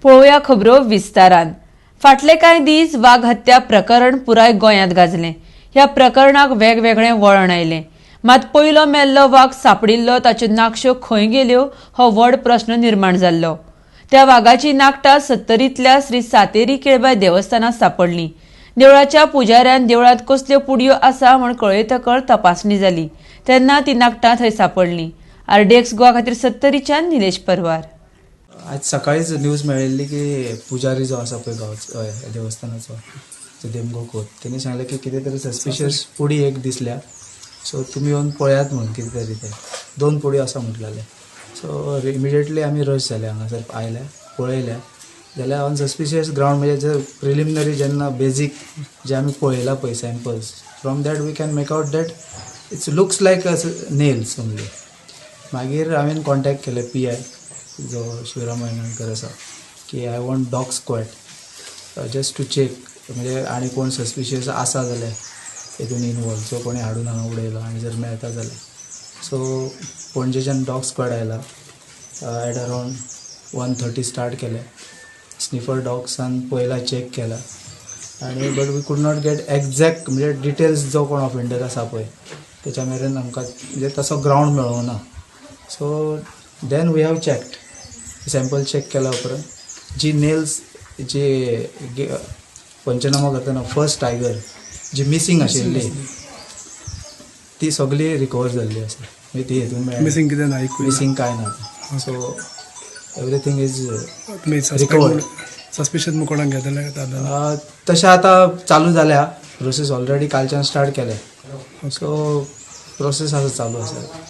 पळोवया खबरो विस्तारान. फाटले कांय दीस वाग हत्या प्रकरण पुराय गोंयांत गाजलें. ह्या प्रकरणाक वेगवेगळें वळण आयलें. मात पयलो मेल्लो वाग सापडिल्लो ताच्यो नाकश्यो खंय गेल्यो हो व्हड प्रस्न निर्माण जाल्लो. त्या वागाची नाकटां सत्तरींतल्या श्री सातेरी केळबाय देवस्थानात सापडलीं. देवळाच्या पुजाऱ्यान देवळांत कसल्यो पुडयो आसा म्हूण कळयतकच तपासणी जाली तेन्ना ती नाकटां थंय सापडलीं. आरडीएक्स गोवा खातीर सत्तरीच्यान निलेश परवार. आज सकाळीच न्यूज मेळिल्ली की पुजारी जो आसा पळय गांवचो, हय, देवस्थानाचो जो देमगो खोत, तेणी सांगलें की कितें तरी सस्पिशियस पुडी एक दिसल्या, सो तुमी येवन पळयात म्हणून. कितें तरी तें दोन पुडयो आसा म्हटलेलें. सो इमिडिएटली आमी रश जाले हांगासर, आयले, पळयले जाल्यार ऑन सस्पिशियस ग्रावंड, म्हणजे जे प्रिलिमिनरी जेन्ना बेजीक जे आमी पळयला पळय samples, from that we can make out that it's looks like nails only. मागीर हांवें कॉन्टेक्ट केलें पीआय जो शिवराम वायंगणकर आसा की I want dog squad just to check, म्हणजे आनी कोण सस्पिशियस आसा जाल्यार हितून इनवॉल्व, सो कोणी हाडून हांगा उडयलो आनी जर मेळटा जाल्यार. सो पणजेच्यान डॉग स्क्वॉड आयला, एट अरावंड 1:30 स्टार्ट केलें. स्निफर डॉग्सान पयला, चॅक केला आनी but we could not get exact म्हणजे डिटेल्स, जो कोण ऑफेंडर आसा पळय तेच्या मेरेन आमकां म्हणजे तसो ग्रावंड मेळोंक ना. So then we have checked sample. Check केल्या उपरांत जी नेल्स जी पंचनामा करतना फर्स्ट टायगर जी मिसींग आशिल्ली ती सगळी रिकवर जाल्ली आसा. म्हणजे ती हितून मेळ्ळी. मिसिंग कितें ना एकूय? मिसींग कांय ना. सो एवरीथींग is तुमी recovered. सस्पिशन कोणाक घेतले दादा? तशें आतां चालू जाल्या प्रोसेस, ऑलरेडी कालच्यान स्टार्ट केले. सो प्रोसेस आसा, चालू आसा.